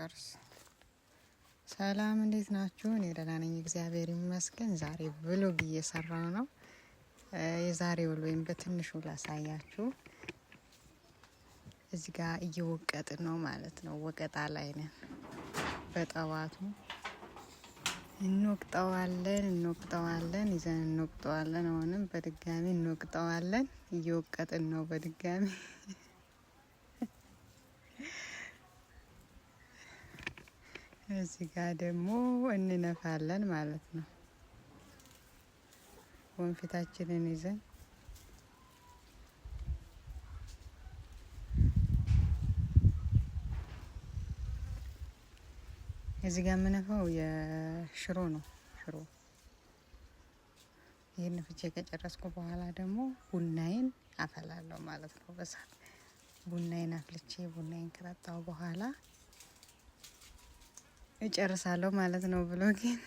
ጨርስ። ሰላም እንዴት ናችሁ? እኔ ደህና ነኝ፣ እግዚአብሔር ይመስገን። ዛሬ vlog እየሰራሁ ነው። የዛሬ ውሎዬን በትንሹ ላሳያችሁ። እዚህ ጋር እየወቀጥን ነው ማለት ነው። ወቀጣ ላይ ነን። በጠዋቱ እንወቅጠዋለን እንወቅጠዋለን ይዘን እንወቅጠዋለን። አሁንም በድጋሚ እንወቅጠዋለን። እየወቀጥን ነው በድጋሚ። እዚህ ጋር ደግሞ እንነፋለን ማለት ነው። ወንፊታችንን ይዘን እዚህ ጋር የምነፋው የሽሮ ነው። ሽሮ ይህን ፍቼ ከጨረስኩ በኋላ ደግሞ ቡናዬን አፈላለሁ ማለት ነው። በሳት ቡናዬን አፍልቼ ቡናዬን ከጠጣሁ በኋላ እጨርሳለሁ ማለት ነው vlog ኤን።